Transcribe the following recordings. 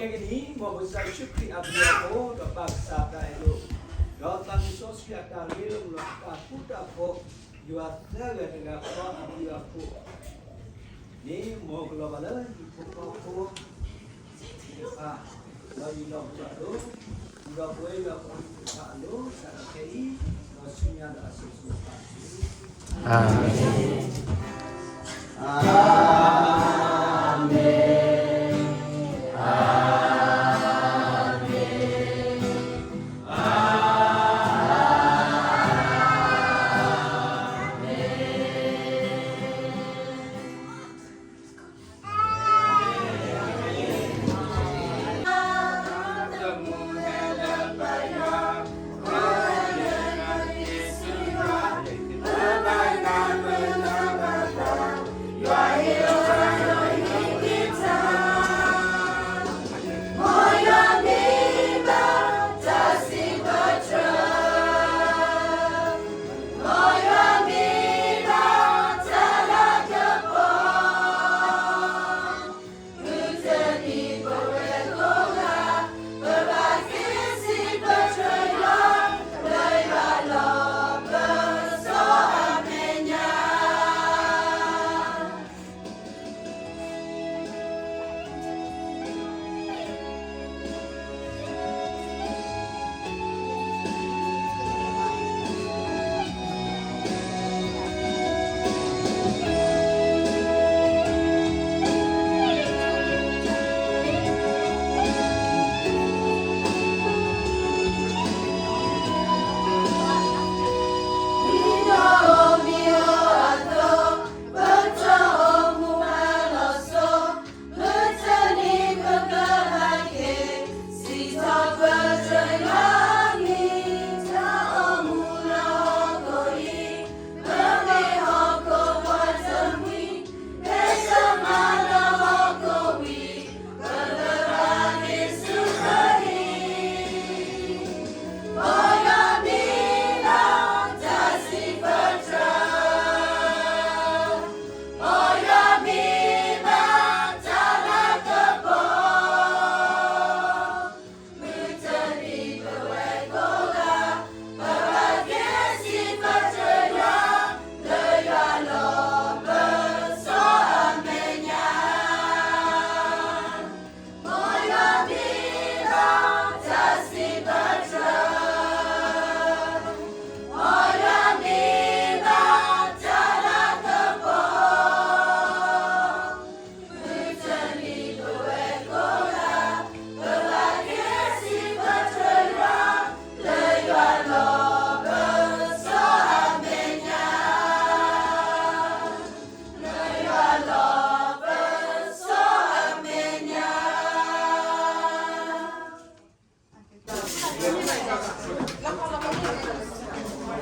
ကနံၤ မ်ကစၢ်ယ့ၣ်ၡူးခရံာ်အဘျုးအဖှိၣ် ဒီးပၢ်ကစၢ်အတၢ်အဲၣ်ဒိၣ် ဒီးသးစီဆှံအတၢ်ရ့လိာ်မုာ်လိာ် တၢ်ဃူတၢ်ဖိး ယွၤသၢဂၤတဂၤဃီအဘျုးအဖှိၣ်န့ၣ် မ်ကလီၤဘၣ်လၢဟံၣ်ဖိဃီဖိသ့ၣ်တဖၣ် ဒီးယလီၤဘၣ်အလိၤ ဒီးပဝဲယွၤဖိသ့ၣ်တဖၣ်အလိၤ စးထီၣ်ခဲအံၤ ဒီးဆူညါဒီးအစိၤစိၤအဃၣ်တက့ၢ်. အၤမ့ၣ်.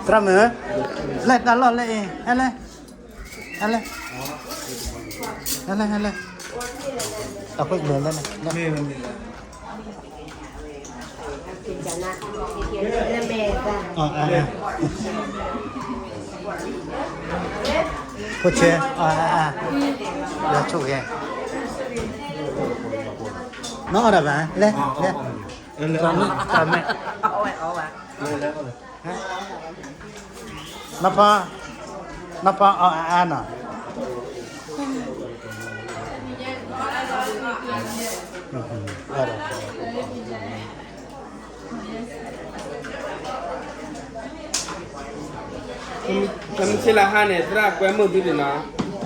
သရၣ်မုၣ်, လဲၤတၢ်လီၢ်လၢအံၤ ဟဲလဲၣ်, ဟဲလဲၣ်, ဟဲလဲၣ်, ဟဲလဲၣ်, တၢ်ခွဲးလဲၤလဲၣ်, ဖိဆဲး, ယဆိၣ်ဂ့ၤ, နအီၣ်ဒၣ်ဘၣ်, လဲၤ, လဲၤ, တၢ်မဲာ်, နဖီ, နဖီအီၣ်အါအါနီၤ, တမ့ၢ်ဆ့လၢဟါန့ၣ် သရၣ်ကွဲမုာ်သုဒံးနီၤ,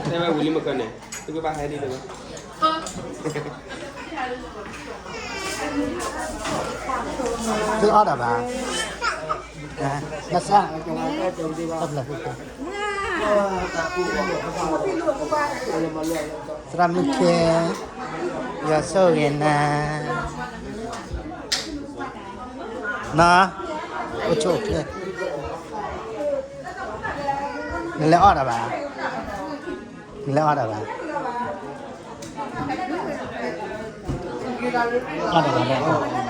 တဲဝဲဝံၤလံမကၢန့ၣ် သုကဘၣ်ဟဲဒ်န့ၣ်ဘၣ်. သုအီၣ်ဒၣ်ဘၣ်, နဆၣ်, သရၣ်မုၣ်ခ့, ယွၤဆိၣ်ဂ့ၤနၤ, န, အိၣ်ဆိၣ်အိၣ်ချ့, နလဲၤအီၣ်ဒၣ်ဘၣ်, နလဲၤအီၣ်ဒၣ်ဘၣ်, အီၣ်ဒၣ်ဘၣ်,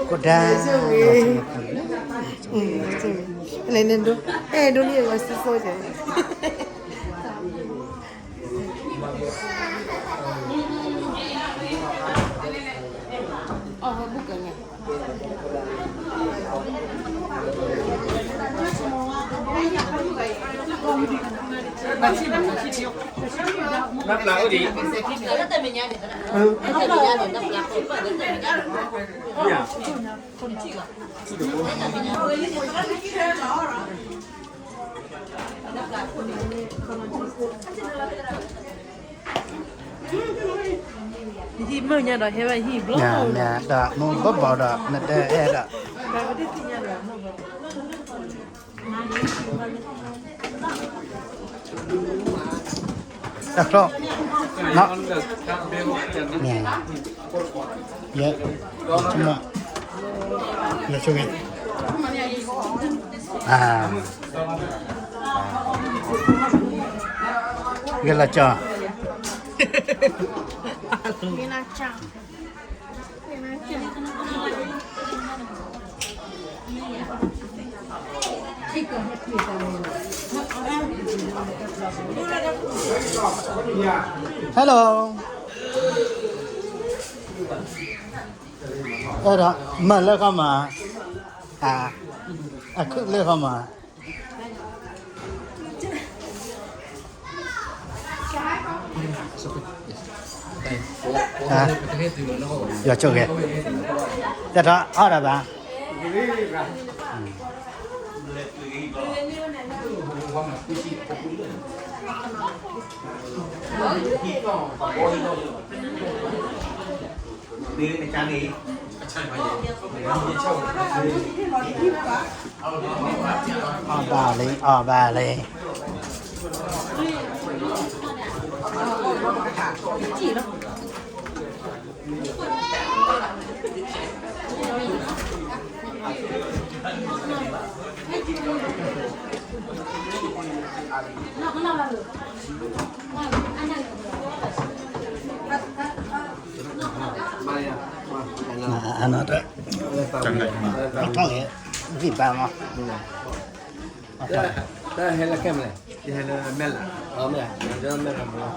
ကိၣ်ဒါ, လဲၤန့ၣ်ဒိ, အဲၣ်ဒိလံအဂီၢ်စိစိကဲ, တၢ် နပျၢ်အိၣ်ဒံး, ဟံၣ်မုၢ်ညါဒီးဟဲဝဲဟံၣ်ဘျီ, ဒီးမ့ၢ်ဘီဘီဒီး နတဲအဲၣ်ဒီး တၢ်ကျိ, ယဲ, ယဆိကမိၣ်, ယဆိကမိၣ်, ဂဲၤလီၤကၠီ Hello, အဲၣ်ဒိး မၤလၢခီမး, အခုၣ်လၢခီမး, ယွၤဆိၣ်ဂ့ၤ, တၢ်ထီအီၣ်ဒၣ်ဘၣ်. အီၣ်ဘၣ်လံ အီၣ်ဘၣ်လံ. အနီၢ်တၢ်, အထီၣ်က့ၤ, ဝံၣ်ပၢ်မး, တၢ်ဟဲလၢကဲမလဲၣ်, ယဟဲလၢမဲၢ်လး, မဲၢ်လး, မဲၢ်လးမး,